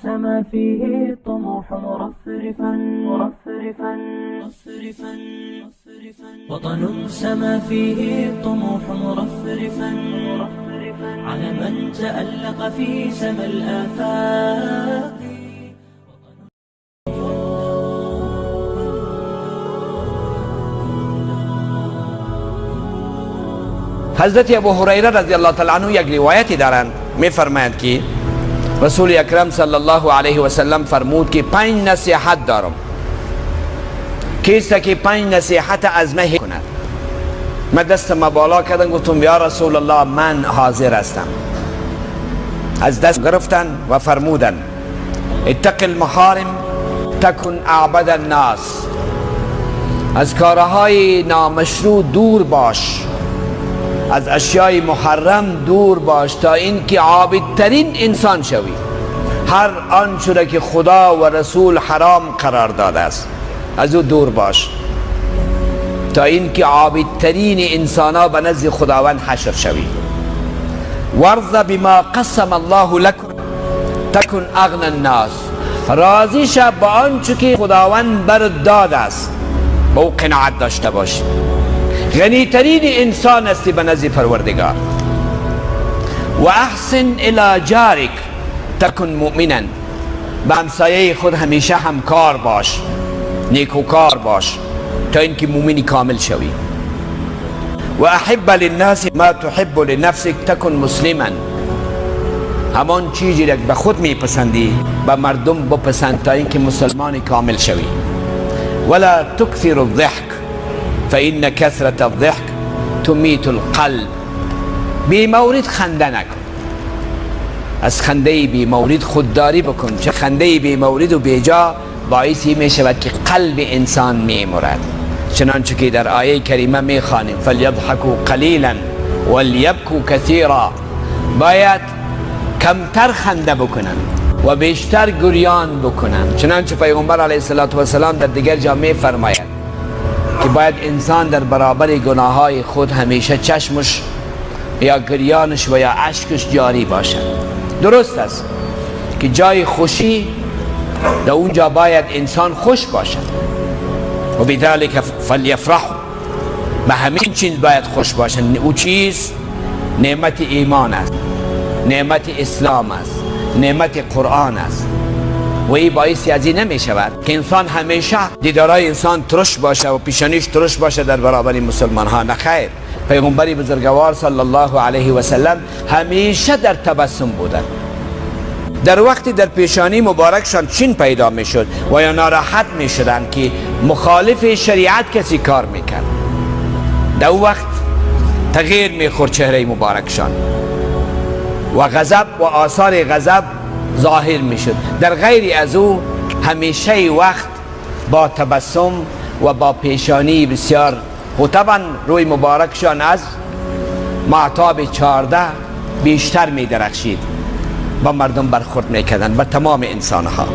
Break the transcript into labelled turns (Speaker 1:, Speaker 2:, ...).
Speaker 1: سما فيه الطموح مرفرفا مرفرفا مرفرفا وطن سما فيه الطموح مرفرفا مرفرفا على من تألق في سما الآفاق.
Speaker 2: حضرت ابو هریره رضی الله تعالی عنه یک روایتی دارند، میفرمایند که رسول اکرم صلی الله علیه و سلم فرمود که 5 نصیحت دارم، کسی که 5 نصیحت از من کند. من دست بالا کردم، گفتم یا رسول الله من حاضر هستم. از دست گرفتن و فرمودن اتق المحارم تکن اعبد الناس، از کارهای نامشروع دور باش، از اشیای محرم دور باش تا اینکه عابدترین انسان شوی. هر آنچه را که خدا و رسول حرام قرار داده است از او دور باش تا اینکه عابدترین انسان ها به نزد خداوند حشر شوی. وارض بما قسم الله لکم تکن اغنى الناس، راضی شو با آنچه که خداوند بر داده است، با او قناعت داشته باشی. غنی ترین انسان هستی به نزد پروردگار. و احسن الی جارک تکن مؤمنا، به همسایه خود همیشه همکار باش، نیکوکار باش تا اینکه مؤمنی کامل شوی. و احب للناس ما تحب لنفسک تکن مسلما، همان چیزی را که به خود میپسندی به مردم بپسند تا اینکه مسلمان کامل شوی. ولا تکثر الضحک فإن كثرة الضحك تميت القلب. بی مورد خنده نکن، از خنده بی مورد خودداری بکن، چه خنده بی مورد و بیجا باعث می شود که قلب انسان می مرد. چنانچه که در آیه کریمه می خوانیم فلیضحکوا قلیلا ولیبکوا کثیرا، باید کمتر خنده بکنند و بیشتر گریان بکنند. چنانچه پیغمبر علیه السلام در دیگر جا می فرماید که باید انسان در برابر گناههای خود همیشه چشمش یا گریانش و یا اشکش جاری باشد. درست است که جای خوشی در اونجا باید انسان خوش باشد و بذلک فلیفرحوا، به همین چیز باید خوش باشد. او چیز نعمت ایمان است، نعمت اسلام است، نعمت قرآن است. و این باعث از این نمی شود که انسان همیشه دیدارای انسان ترش باشه و پیشانیش ترش باشه در برابر مسلمان ها. نه خیر، پیغمبر بزرگوار صلی الله علیه و سلم همیشه در تبسم بودند. در وقتی در پیشانی مبارکشان چین پیدا می شد و یا ناراحت می شدند که مخالف شریعت کسی کار می کرد، در وقت تغییر می خورد چهره مبارکشان و غضب و آثار غضب ظاهر می شد. در غیر از او همیشه وقت با تبسم و با پیشانی بسیار، و طبعا روی مبارکشان از معتاب 14 بیشتر می درخشید، با مردم برخورد می کردن، با تمام انسان ها.